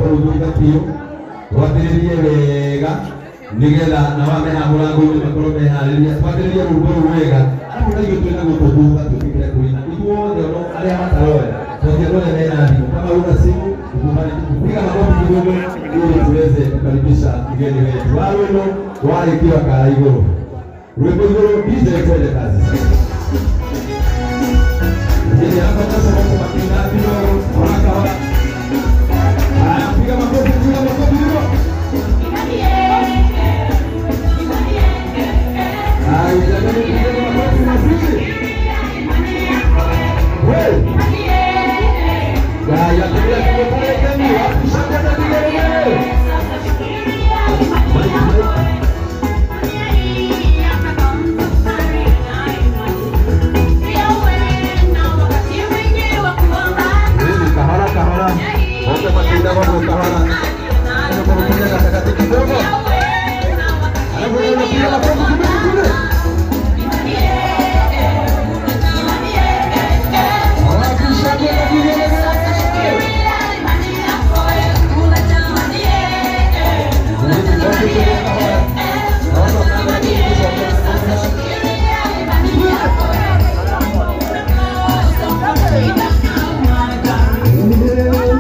Rwĩmbo rũu thutha biũ rwambĩrĩrie wega nĩgetha na wameha mũrango-inĩ makorwo meharĩria twambĩrĩrie rwĩmbo rũu wega arabu na ithuĩ twĩna gũtũ thutha twĩtĩkĩre kũina ithuothe ono arĩa mataroya tondũ andũ othe mena thimũ kama una simu ukubali tu kupiga makofi kidogo ili tuweze kukaribisha mgeni wetu wa rwĩmbo warĩkiwa kara igũrũ rwĩmbo igũrũ DJ twende kazi. Ili hapa sasa wako makina kidogo haraka haraka. Haya, piga makofi, piga makofi kidogo. Haya, jamani, piga makofi mazuri. Wewe. Haya, piga piga pale tena. Wapi shangwe na vigelegele? Mike, Mike. Mimi kahora kahora. Wote makinda kwa kahora. Ndio kwa kupiga katikati kidogo. Alafu wewe unapiga makofi kidogo kule. Wapi shangwe na vigelegele? Mimi wote tuko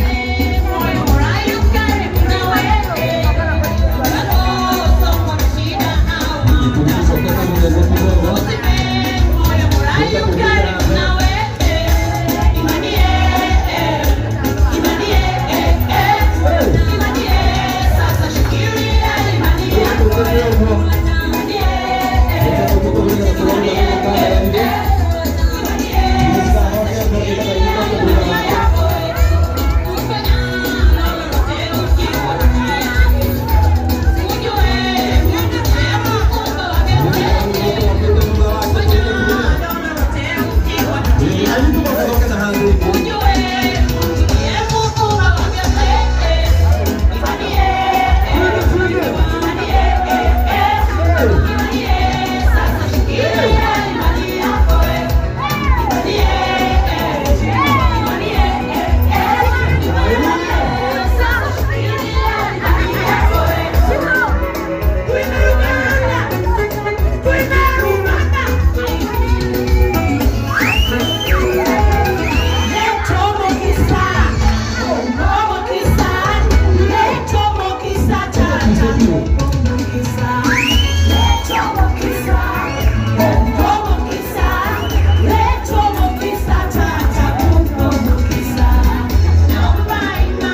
kahora. Naomba kama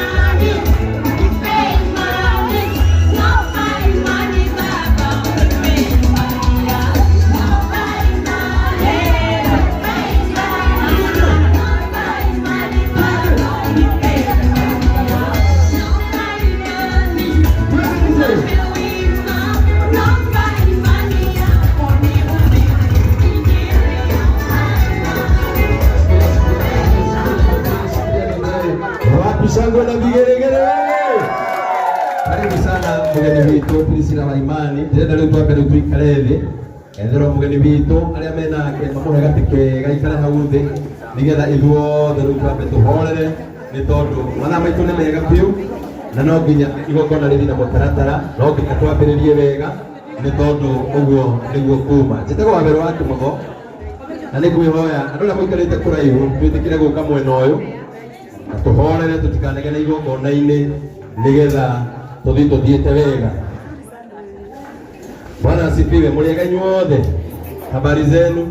Wapi shangwe na vigelegele? Karibu sana mugeni witũ Priscilla wa Imani. Ndĩrenda rĩu twambe rĩu tũikare thĩ etherwo mũgeni witũ arĩa menake mamũhe gatĩ kega ikare hau thĩ nĩgetha ithuothe rĩu twambe tũhorere nĩ tondũ mathaa maitũ nĩ mega biũ na no nginya igongona rĩthiĩ na mũtaratara, no nginya twambĩrĩrie wega nĩ tondũ ũguo nĩguo kuma. Njĩtagwo Wabero wa Kĩmotho na nĩ ngwĩhoya andũ arĩa mũikarĩte kũraihu twĩtĩkĩre gũka mwena ũyũ na tũhorere tũtikanegene igongona-inĩ nĩgetha tũthiĩ tũthiĩte wega. Bwana asifiwe. Mũrĩega inyuothe, habari zenu?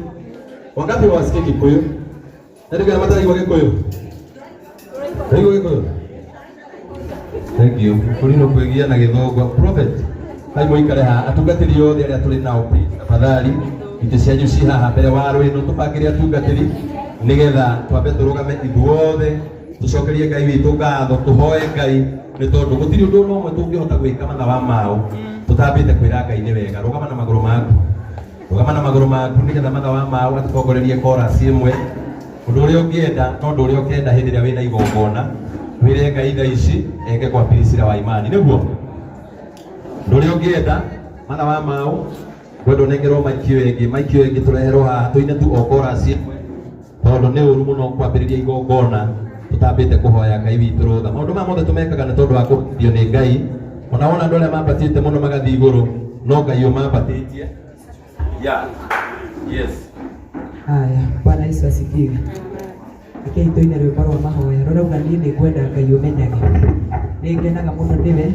Wangapi wasikie Kikuyu? Ndio mataraigua Gikuyu? Raigua Gikuyu? Thank you. Kũrino kwĩgia na gĩthũngũ. Prophet, hai mũikare haha atungatĩri othe arĩa tũrĩ nao, please, tafadhali itĩ cianyu ci haha mbere wa rwĩno tũbangĩre atungatĩri nĩgetha twambe tũrũgame ithuothe tũcokerie Ngai witũ ngatho, tũhoe Ngai nĩ tondũ gũtirĩ ũndũ ona ũmwe tũngĩhota gwĩka matha wa mao tũtambĩte kwĩra Ngai nĩ wega. Rũgama na magũrũ maku, rũgama na magũrũ maku nĩgetha matha wa mao atũtongorerie chorus ĩmwe. Ũndũ ũrĩa ũngĩenda no ũndũ ũrĩa ũkenda hĩndĩ ĩrĩa wĩna igongona wĩre Ngai thaa ici eke kwa Priscilla wa Imani nĩguo ũndũ ũrĩa ũngĩenda matha wa mao ngwenda ũnengerwo maiki ĩyo ĩngĩ, maiki ĩyo ĩngĩ tũreherwo haha tũine tu o chorus ĩmwe tondũ nĩ ũru mũno kwambĩrĩria igongona. Tutambĩte kũhoya Ngai witũ rũtha. Maũndũ maya mothe tũmekaga nĩ tondũ wa kũhotithio nĩ Ngai. Ona wona andũ arĩa mambatĩte mũno magathiĩ igũrũ, no Ngai ũmambatĩtie. Yeah. Yes. Haya, Bwana Yesu asifiwe. Rekei tũine rwĩmbo rwa mahoya rũrauga niĩ nĩ ngwenda Ngai ũmenyage. Nĩ ngenaga mũno nĩwe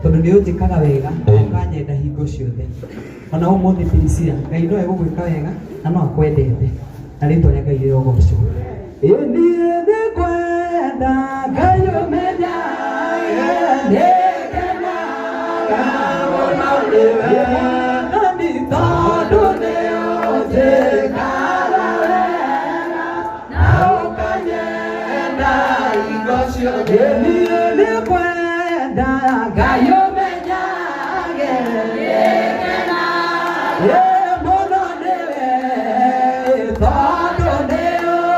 tondũ nĩ ũnjĩkaga wega na ũkanyenda hingo ciothe. Ona ũmũthĩ Priscilla, Ngai no egũgwĩka wega na no akwendete. Na rĩtwa rĩa Ngai rĩrogocwo. Ĩ niĩ nĩ ngwenda Ngai ũmenyage nĩ ngenaga mũno nĩwe. Mwathani tondũ nĩ ũnjĩkaga wega na ũkanyenda hingo ciothe. Ĩ niĩ nĩ ngwenda Ngai ũmenyage nĩ ngenaga mũno nĩwe tondũ nĩ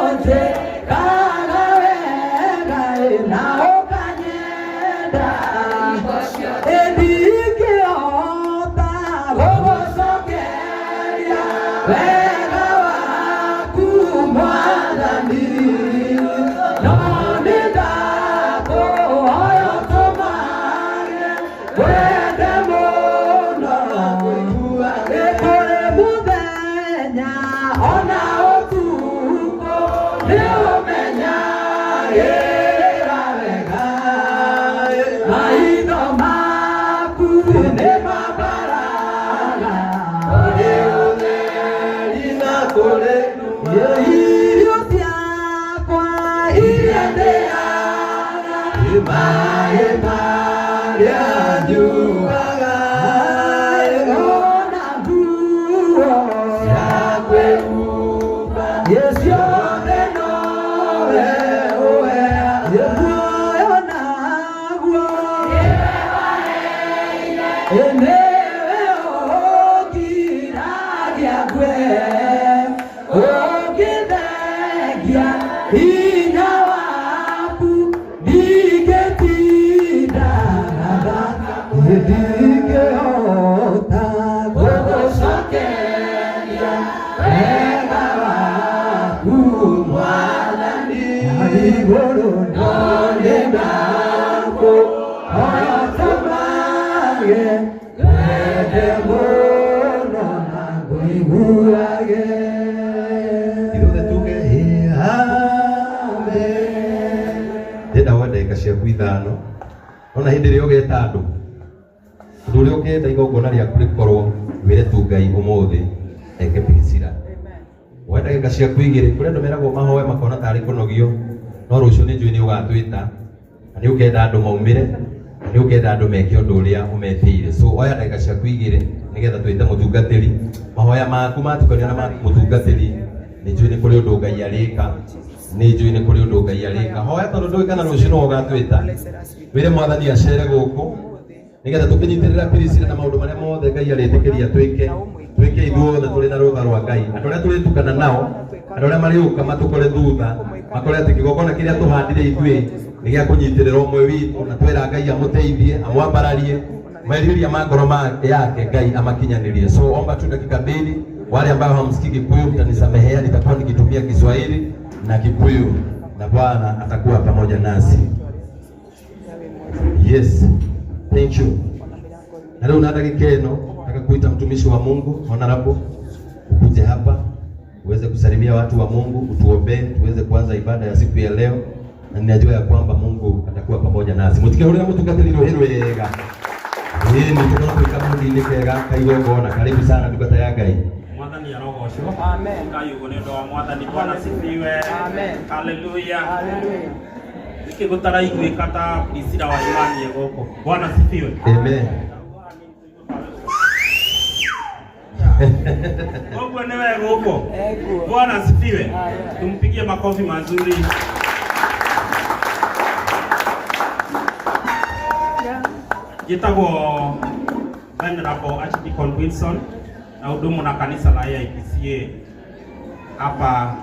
ũnjĩkaga wega na ũkanyenda hingo ciothe. Ndingĩhota gũgũcokeria wega waku Mwathani, no nĩ ndakũhoya ũtũmage ngwende mũno nĩ kũrĩ mũthenya ona ũtukũ nĩ ũmenyagĩrĩra wega maitho maku nĩ mambaraga Kũrĩ ũtheri na kũrĩ nduma. Irio ciakwa iria ndĩaga Maĩ marĩa nyuaga. Ona nguo Cia kwĩhumba. Ciothe nowe ũheaga. Muoyo naguo nĩwe ũngiragia ngue ũngĩthengia hinya waku ndingĩtinda ndingĩhota gũgũcokeria wega waku Mwathani igũrũ no nĩ ndakũhoya ũtũmage ngwende mũno na ngũiguage. Ithuothe tuge amen. Ndĩrenda woe ndagĩka ciaku ithano. Ona hĩndĩ ĩrĩa ũgeta andũ, ũndũ ũrĩa ũngĩenda igongona rĩaku rĩkorwo wĩre tu Ngai ũmũthĩ eke Priscilla. Woe ndagĩka ciaku igĩrĩ. Kũrĩ andũ meragwo mahoe makona tarĩ kũnogio, no rũciũ nĩ njũĩ nĩ ũgatwĩta na nĩ ũkenda andũ maumĩre na nĩ ũkenda andũ meke ũndũ ũrĩa ũmetĩire. So oya ndagĩka ciaku igĩrĩ nĩgetha twĩte mũtungatĩri. Mahoya maku matukanio na ma mũtungatĩri, nĩ njũĩ nĩ kũrĩ ũndũ Ngai arĩka. Nĩ njũĩ nĩ kũrĩ ũndũ Ngai arĩka. Hoya tondũ ndũĩ kana rũciũ nĩwe ũgatwĩta. Wĩre Mwathani acere gũkũ nĩgetha tũkĩnyitĩrĩra Priscilla na maũndũ marĩa mothe Ngai arĩtĩkĩria twĩke, twĩke ithuothe tũrĩ na rũtha rwa Ngai. Andũ arĩa tũrĩtukana nao, andũ arĩa marĩũka matũkore thutha, makore atĩ kĩgongona kĩrĩa tũhandire ithuĩ nĩ gĩa kũnyitĩrĩra ũmwe witũ, na twera Ngai amũteithie, amwambararie, merirĩria ma ngoro yake Ngai amakinyanĩrie. So omba tu dakika mbili. Wale ambao hamsikii Kikuyu mtanisamehea, nitakuwa nikitumia Kiswahili na Kikuyu na Bwana atakuwa pamoja nasi. Yes, thank you. Na leo na dakika ĩno nataka kuita mtumishi wa Mungu Honorable ukuje hapa uweze kusalimia watu wa Mungu, utuombee tuweze kuanza ibada ya siku ya leo, na ninajua ya kwamba Mungu atakuwa pamoja nasi. Mutikehurira mutungatĩri rũhĩ rwega. Ĩĩ nĩ tũkorwo twĩ kamundi-inĩ kega ka igongona. Karibu sana ndungata ya Ngai. Mwathani arogocwo. Amen. Ngai ũguo nĩ ũndũ wa Mwathani. Bwana asifiwe. Amen. Haleluya. Hallelujah. Nĩkĩ gũtaraiguĩka ta Priscilla wa Imani gũkũ? Bwana asifiwe. Amen. Ũguo nĩ we gũkũ. Eguo. Bwana asifiwe. Amen. Tumpigie makofi mazuri. Njĩtagwo Venerable Archdeacon Wilson na hudumu na kanisa la AIPCA hapa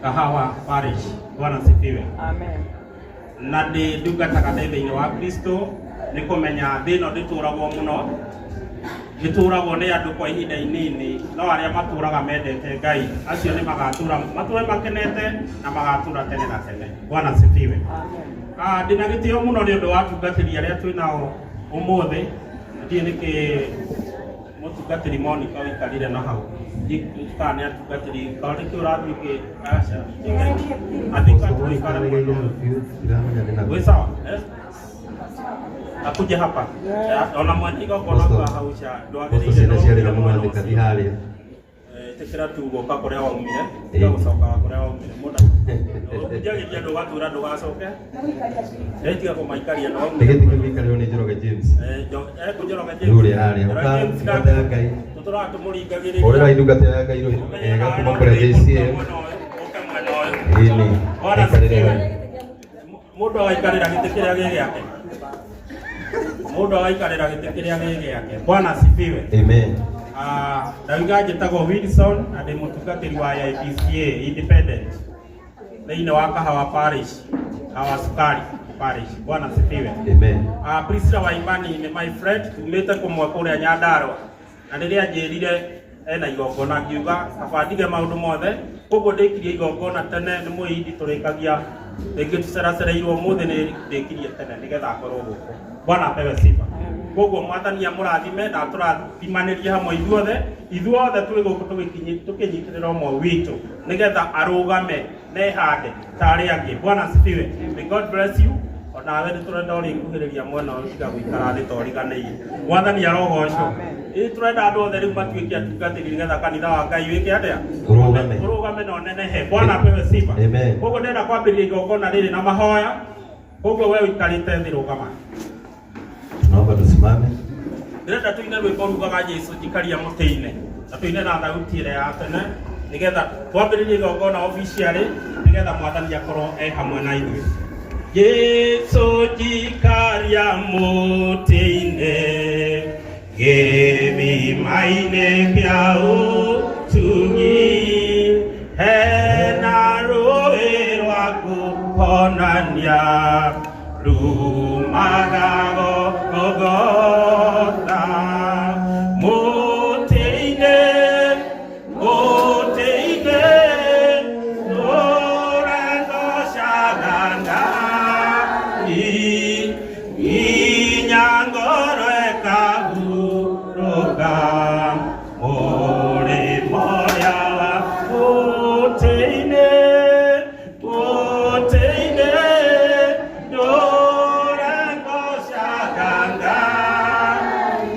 Kahawa Parish. Bwana asifiwe. Amen. Na ndĩ ndungataga ndĩ thĩinĩ wa Kristo nĩ kũmenya thĩ ĩno ndĩtũragwo mũno, ĩtũragwo nĩ andũ kwa ihinda inini, no arĩa matũraga mendete Ngai acio nĩ magatũra matũre makenete na magatũra tene na tene. Bwana asifiwe. Ndina gĩtĩo mũno nĩ ũndũ wa atungatĩri arĩa twĩ nao ũmũthĩ. Ndiĩ nĩkĩ mũtungatĩri Monica ũikarire na hau. Kana nĩ atungatĩri kana nĩkĩ ũrathiĩ ũkĩ aca. Athika tuikare mwena ũyũ. Wĩ sawa? Akuje hapa. Ona mwene igongona kwa hau ca ndwagĩrĩire. Ciana ciarĩra mũno thĩ harĩa. Ĩtĩkĩra tu gũka kũrĩa waumire, tiga gũcoka kũrĩa waumire. Mũndũ ũnjagĩria ndũgatwĩra ndũgacoke. Tiga kũmaikaria na waumire. Gĩtĩ kĩu gĩikarĩrwo nĩ Njoroge James. Njoroge James. Rũrĩa harĩa. Ũka ya Ngai. Tũtũraga tũmũringagĩrĩria. Ũrĩra indungata ya Ngai ega kuma kũrĩa JCM. Ĩni. Aikarĩre hau. Mũndũ agaikarĩra gĩtĩ kĩrĩa gĩ gĩake. Mũndũ agaikarĩra gĩtĩ kĩrĩa gĩ gĩake. Bwana asifiwe. Amen. Ndauga njĩtagwo Wilson na ndĩ mũtungatĩri wa IPCA Independent thĩinĩ wa Kahawa Parish, Kahawa Sukari Parish. Bwana asifiwe. Amen. Priscilla Waimani nĩ my friend, tumĩte kũmwe kũrĩa Nyandarua, na rĩrĩa njĩrire ena igongona ngiuga kaba ndige maũndũ mothe, koguo ndĩkirie igongona tene nĩ mũhindi tũrĩkagia rĩngĩ tũceracereirwo ũmũthĩ nĩ ndĩkirie tene nĩgetha akorwo gũkũ. Bwana apewe sifa. Koguo mwathani amũrathime na atũrathimanĩrie hamwe ithuothe, ithuothe twĩ gũkũ tũkĩnyitĩrĩra ũmwe witũ nĩgetha arũgame nehande ta arĩa angĩ. Bwana asifiwe. May God bless you. Onawe nĩ tũrenda ũrĩkuhĩrĩria mwena ũyũ tiga gũikara thĩ ta ũriganĩire. Mwathani arogocwo. Ĩ tũrenda andũ othe rĩu matuĩke atungatĩri nĩgetha kanitha wa Ngai wĩke atĩa? Ũrũgame. Ũrũgame na ũnenehe. Bwana apewe sifa. Amen. Koguo ndĩrenda kwambĩrĩria igongona rĩrĩ na mahoya. Koguo we ũikarĩte thĩ rũgama. Tunaomba tusimame. Ndĩrenda tũine rwĩmbo rugaga Jesũ njikaria mũtĩ-inĩ. Na tũine na thauti ĩrĩa ya tene nĩgetha twambĩrĩrie igongona officially nĩgetha mwathani akorwo e hamwe na ithuĩ. Jesũ njikaria mũtĩ-inĩ gĩthima-inĩ kĩa ũtugi, hena rũĩ rwa kũhonania rumaga Golgotha. Mũtĩ-inĩ, mũtĩ-inĩ, ũrangocaga Ngai, nginya ngoro ĩkahurũka. Mũrĩmo ũrĩa wa mũtĩ-inĩ, mũtĩ-inĩ, ũrangocaga Ngai,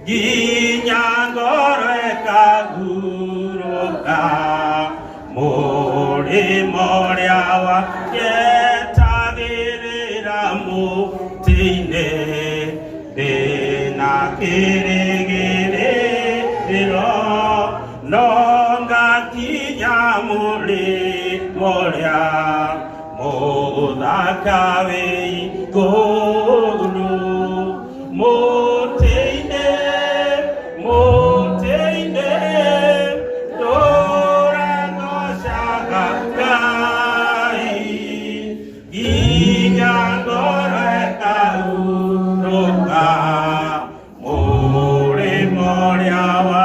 nginya ngoro ĩkahurũka. Mũrĩmo ũrĩa wa njetagĩrĩra mũtĩ-inĩ, ndĩna kĩrĩgĩrĩro, no ngakinya mũrĩmo ũrĩa mũthaka wĩ igũrũ. Mũtĩ-inĩ, mũtĩ-inĩ, ndũrangocaga Ngai, nginya ngoro ĩkahurũka. Mũrĩmo ũrĩa wa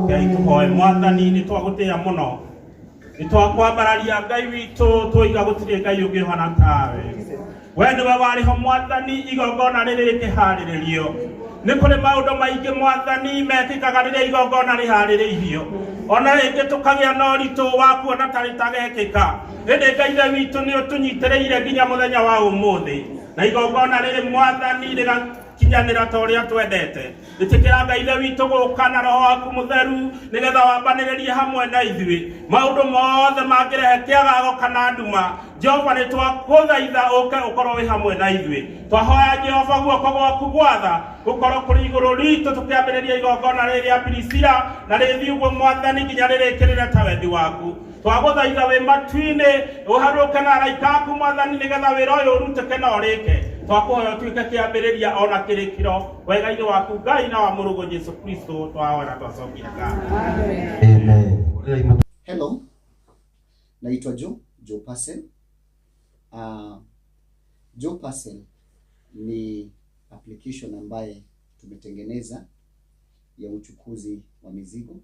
Ngai tũhoe. Mwathani nĩ twagũtĩĩa mũno, nĩ twakwambararia Ngai witũ, twoiga gũtirĩ Ngai ũngĩ ũhana tawe. We nĩwe warĩ ho mwathani igongona rĩrĩ rĩkĩharĩrĩrio. Nĩ kũrĩ maũndũ maingĩ mwathani mekĩkaga rĩrĩa igongona rĩharĩrĩirio, ona rĩngĩ tũkagĩa na ũritũ wa kuona ta rĩtagekĩka, ĩndĩ Ngai Ithe witũ nĩ ũtũnyitĩrĩire nginya mũthenya wa ũmũthĩ, na igongona rĩrĩ mwathani rĩgakinyanĩra ta ũrĩa twendete. Ĩtĩkĩra Ngai Ithe witũ gũka na roho waku mũtheru nĩgetha wambanĩrĩrie hamwe na ithuĩ maũndũ mothe mangĩrehe kĩagago kana nduma. Jehova nĩ twakũthaitha ũke ũkorwo wĩ hamwe na ithuĩ. Twahoya Jehova guoko gwaku gwatha gũkorwo kũrĩ igũrũ ritũ tũkĩambĩrĩria igongona rĩrĩ rĩa Priscilla na rĩthiĩ ũguo mwathani nginya rĩrĩkĩrĩre ta wendi waku. Twagũthaitha wĩ matu-inĩ ũharũke na araika aku mwathani nĩgetha wĩra ũyũ ũrutĩke na ũrĩke. Twakũhoya ũtuĩke kĩambĩrĩria ona kĩrĩkĩro wega-inĩ waku Ngai na wa mũrũguo Jesũ Kristo twahoya na twacokia ngatho. Amen. Hello, naitwa Joe, Joe Parcel. Joe Parcel ni application ambaye tumetengeneza ya uchukuzi wa mizigo,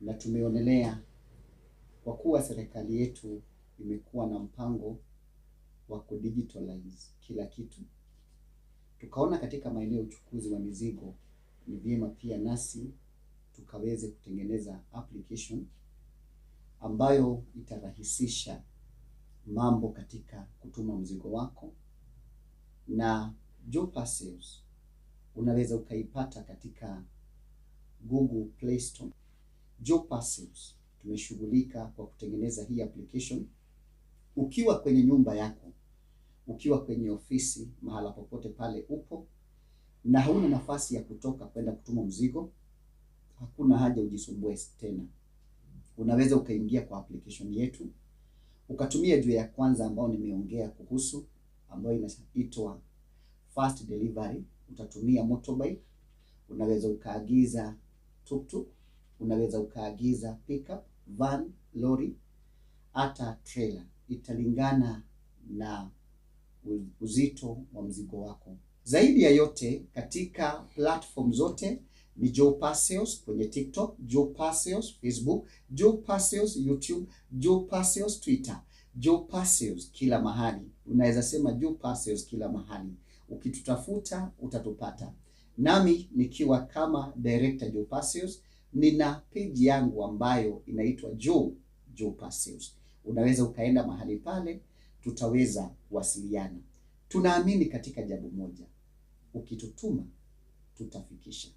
na tumeonelea kwa kuwa serikali yetu imekuwa na mpango wa kudigitalize kila kitu. Tukaona katika maeneo ya uchukuzi wa mizigo ni vyema pia nasi tukaweze kutengeneza application ambayo itarahisisha mambo katika kutuma mzigo wako. Na Joe Parcels unaweza ukaipata katika Google Play Store. Joe Parcels tumeshughulika kwa kutengeneza hii application. Ukiwa kwenye nyumba yako, ukiwa kwenye ofisi, mahala popote pale upo na hauna nafasi ya kutoka kwenda kutuma mzigo, hakuna haja ujisumbue tena. Unaweza ukaingia kwa application yetu ukatumia njia ya kwanza ambayo nimeongea kuhusu, ambayo inaitwa fast delivery. Utatumia motorbike, unaweza ukaagiza tuktuk, unaweza ukaagiza pickup, van, lori, hata trailer. Italingana na uzito wa mzigo wako. Zaidi ya yote, katika platform zote ni Joe Parcels kwenye TikTok, Joe Parcels Facebook, Joe Parcels YouTube, Joe Parcels Twitter, Joe Parcels kila mahali. Unaweza sema Joe Parcels kila mahali. Ukitutafuta utatupata. Nami nikiwa kama director Joe Parcels, nina page yangu ambayo inaitwa Joe Parcels. Unaweza ukaenda mahali pale, tutaweza kuwasiliana. Tunaamini katika jambo moja, ukitutuma tutafikisha.